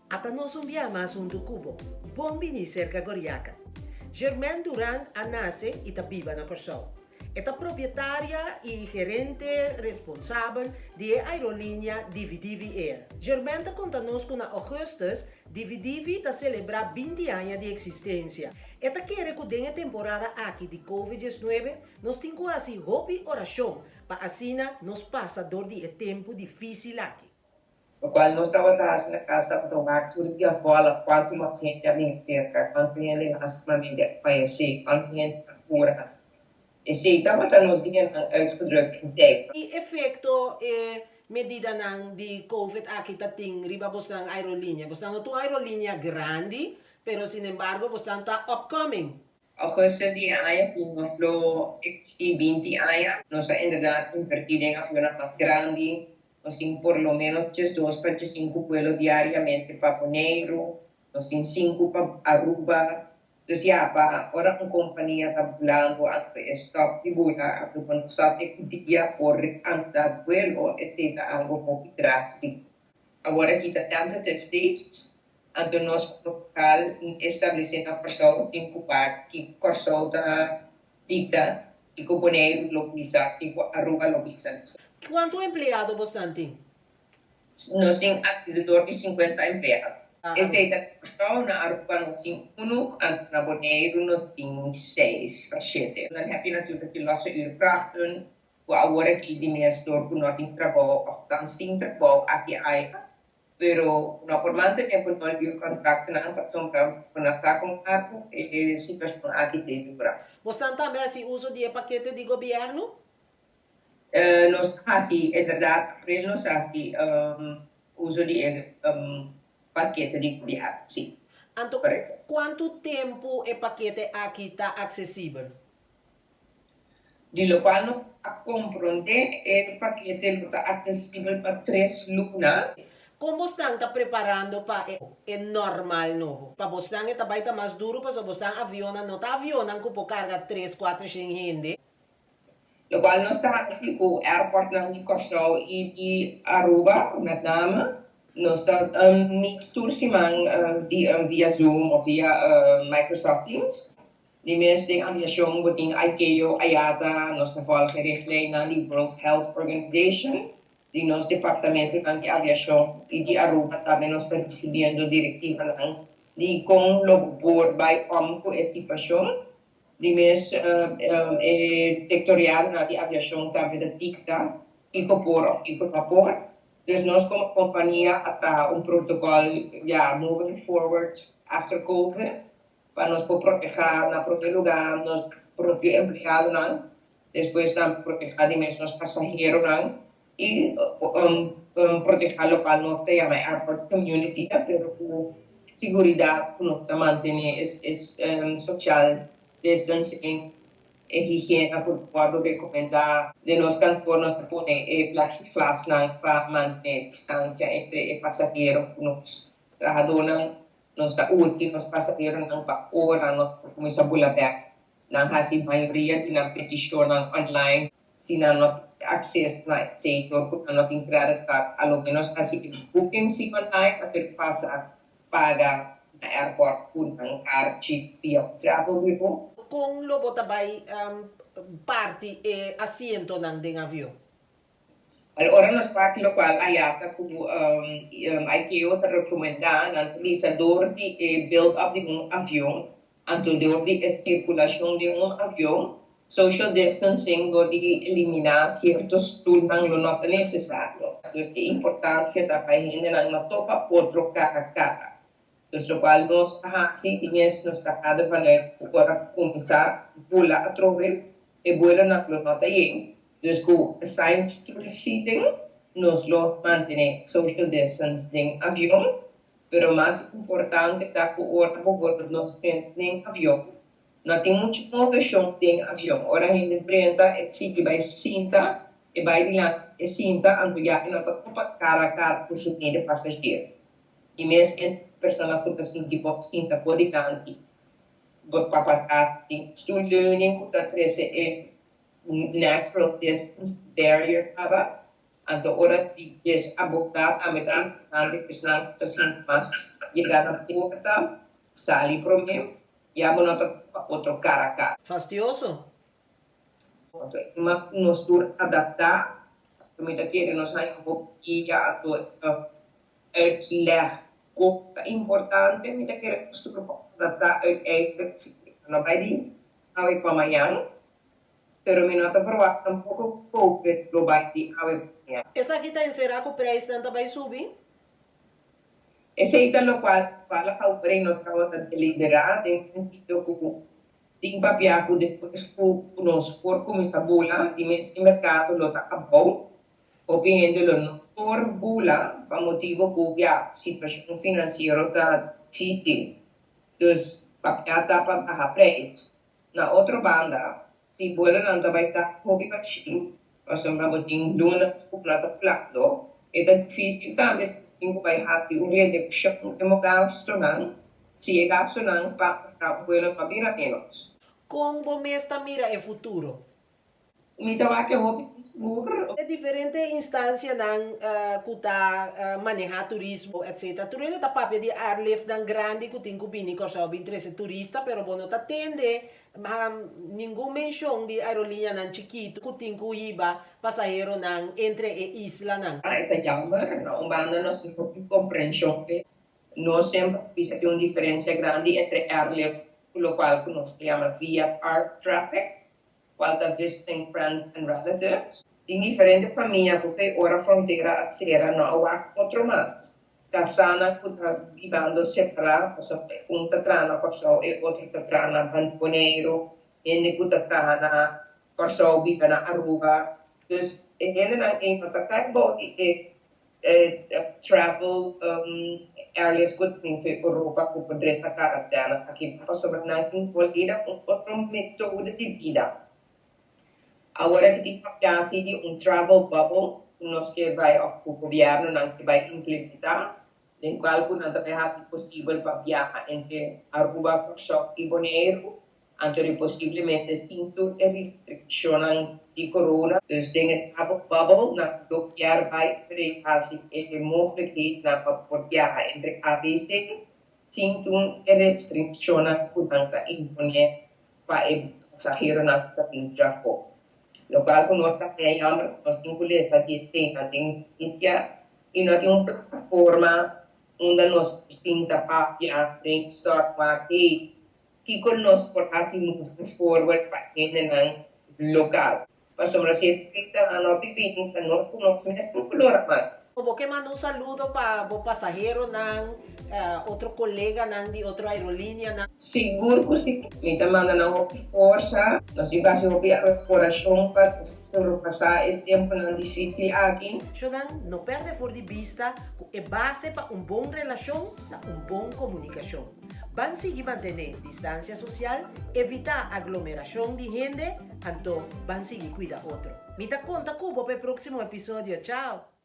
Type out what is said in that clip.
Ata nos un bia mas huntu ku bo. Bon bini serka Goriaka. Germaine Durand a nase i ta biba na Kòrsou. E ta propietaria i gerente responsabel di e aerolínea Divi Divi Air. Germaine ta konta nos ku na ougùstùs Divi Divi ta selebrá 20 aña di eksistensia. E ta kere ku den e temporada aki di Covid 19 nos tin ku hasi hopi orashon pa asina nos pasa dor di e tempu difísil aki. Lokual nos tabata hasi na kas tabata wak tur dia bòla kuantu mas hende a bini serka, kuantu hende lastimamente a fayesé, kuantu hende a kura. Esei tabata nos dianan uitgedrukt in tijd. Ki efekto e medidanan di Covid aki ta tin riba bosnan aerolínea? Bosnan no ta un aerolínea grandi, pero sinembargo bosnan ta upcoming. Augustus di e aña ku nos lo eksistí 20 aña, nos a inderdat invertí den avionnan mas grandi. Nos tin por lo ménos 12 pa 15 vuelo diariamente pa Boneiru, nos tin sinku pa Aruba. Dus ya, pa ora un kompania ta bulando anto e stòp di bula, anto bo no sa te ku dia por reanudá vuelo, esei ta algu hopi drástiko. Awor aki ta tentative dates, anto nos komo lokal establesé na Kòrsou tin ku wak kiko Kòrsou ta dikta, kiko Boneiru lo bisa, kiko Aruba lo bisa. Kuantu empleado bosnan tin? Nos tin alrededor di 50 empleado. Esei ta na Kòrsou, na Aruba nos tin unu, anto na Boneiru nos tin seis pa shete. Dan heb je natuurlijk je losse uurvrachten, ku awor aki di mes dor ku no tin trabou òf tans tin trabou aki aya, pero no por mantené ku nul uurcontractnan pasobra bo no sa kon largu e situashon aki ta dura. Bosnan tambe hasi uso di e pakete di gobièrnu? Nos ta hasi, inderdaad, april nos a hasi uso di e pakete di gobièrnu, si. Anto Korekto. kuantu tempu e pakete aki ta aksesibel? Di lokual nos a komprondé, e pakete lo ta aksesibel pa 3 luna. Kon bosnan ta preparando pa e normal nobo? Pa bosnan e ta bai ta mas duru pasobra bosnan avionnan no ta avionnan ku por karga tres, 400 hende. Lokual nos ta hasi ku airportnan di Kòrsou i di Aruba, met name, nos ta meet tur siman via Zoom òf via Microsoft Teams. Di mes den aviashon bo tin ICAO, IATA, nos ta volg e richtlijnnan di World Health Organization, di nos departamentonan di aviashon i di Aruba tambe nos ta risibiendo direktivanan di kon lo por bai om ku e situashon. Di mes e direktoriadonan di aviashon tambe ta dikta kiko por òf kiko no por. Dus nos komo kompania a traha un protokòl, ya, moving forward after COVID, pa nos por protehá na promé lugá nos propio empleadonan, despues tambe protehá di mes nos pasaheronan i protehá lokual nos ta yama airport community, pero ku seguridat ku nos ta mantené e social distancing, e higiena ku wòrdu rekomendá. Den nos kantor nos ta pone e plexiglasnan pa mantené distansia entre e pasahero ku nos trahadónan. Nos ta urgi nos pasaheronan pa ora nos por kuminsá bula bèk, nan hasi mayoria di nan petishonnan online. Si nan no tin akseso na esei dor ku nan no tin credit card, a lo ménos hasi e booking si online pa por pasa paga na airport ku nan karchi via un travel bureau. Kon lo bo ta bai parti e asientonan den avion? Al ora nos wak lokual IATA ku ICAO ta rekomendá, nan ta bisa dor di e build up di un avion, anto dor di e sirkulashon di un avion, social distancing dor di eliminá sierto stulnan lo no ta nesesario. Dus e importansia ta pa e hendenan no topa otro kara kara. Dus lokual nos a hasi di mes, nos ta kada vanuit ku ora kuminsá bula atrobe, e buelonan lo no ta yen. Dus ku assigned seating nos lo mantené social distance den avion, pero mas importante ta ku ora bijvoorbeeld nos drenta den avion, no tin muchu moveshon den avion. Ora hende drenta, e sigui bai sinta, e bai dilanti e sinta, anto ya e no ta topa kara a kara ku su hende pasahero. I mes e persona ku ta sinti bo sinta bo dilanti, bo pa patras tin stoelleuning ku ta trese e natural distance barrier kaba. Anto ora di desabordá tambe ta importante ku esnan ku ta sinti mas yega na porta sali promé, ya bo no ta topa otro kara a kara. Fastioso. Anto e mas ku nos tur adaptá, anto mi ta kere nos haña un hopi guia, anto uitleg kon ta importante, mi ta kere nos tur por adaptá uiteindelijk si no bai di awe pa mañan. Pero mi no ta verwacht tampoco cu Covid lo bay di awe pa mañana. Esaki ta encerá cu prijsnan ta bay subi? Esey ta locual toevallig awor nos tabata deliberá den sentido cu tin papia cu despues cu nos por cuminsa bula di mes e mercado lo ta abou, hopi hende lo no por bula pa motibo cu ya situacion financiero ta dificil. Dus papia ta pa baha prijs. Na otro banda, si buelonan ta bai ta hopi bashí, pasobra bo tin luna ku no ta plando, e ta difísil tambe si tin ku bai hasi un redukshon den bo gastunan, si e gastunan pa kumpra un buelo no a bira ménos. Kon bo mes ta mira e futuro? Mi ta wak e hopi sigur. E diferente instancianan cu ta maneha turismo etc. Tur hende ta papia di airliftnan grandi cu tin cu bini Corsou bin trece turista pero bo no ta tende ningun mencion di aerolineanan chikitu cu tin cu hiba pasaheronan entre e islanan. E ta jammer. Na un banda nos tin hopi comprension p'e. No semper a bisa tin un diferencia grandi entre airlift cu locual cu nos ta yama VFR traffic. Cual ta visiting friends and relatives. Tin diferente famia cu fe ora frontera a cera no a wak otro mas. Casanan cu ta bibando separa, pasobra e un ta traha na Corsou e otro ta traha na Boneiru, hende cu ta traha na Corsou biba na Aruba. Dus e hendenan ey no ta cay bou di e travel airlift cu ta bin for Europa cu por drenta carantena aki pasobra nan tin volledig un otro metode di bida. Awor aki tin papia si di un travel bubble cu nos ke bai of cu gobiernonan ke bai implementa den cual cu nan ta bai haci posibel pa biaha entre Aruba, Corsou y Boneiru. Anto di posiblemente sin tur e restriccionnan di corona. Dus den e travel bubble nan lo kier bai pre haci e mogelijkheidnan pa por biaha entre ABC sin tur e restriccionnan cu nan ta impone pa e pasaheronan cu ta bin djafo. Locual cu nos ta haya jammer cu nos tin cu lesa di eseinan den noticia y no tin un plataforma unda nos por sinta papia, brainstorm, wak hey, Kiko nos por hasi moving forward pa hendenan lokal? Pasobra si e turistanan no bibin, ta nos ku nos mes tin ku lora mas. Bo ke manda un saludo pa bo pasaheronan, otro koleganan di otro aerolineanan? Sigur ku si. Mi ta manda nan hopi forsa. Nos tin ku hasi hopi orashon pa sobrepasá e tempunan difísil aki. Shownan, no pèrdè for di bista ku e base pa un bon relashon ta un bon komunikashon. Ban sigui mantené distansia sosial, evitá aglomerashon di hende, anto ban sigui kuida otro. Mi ta konta ku bo pa e próksimo episodio. Chao!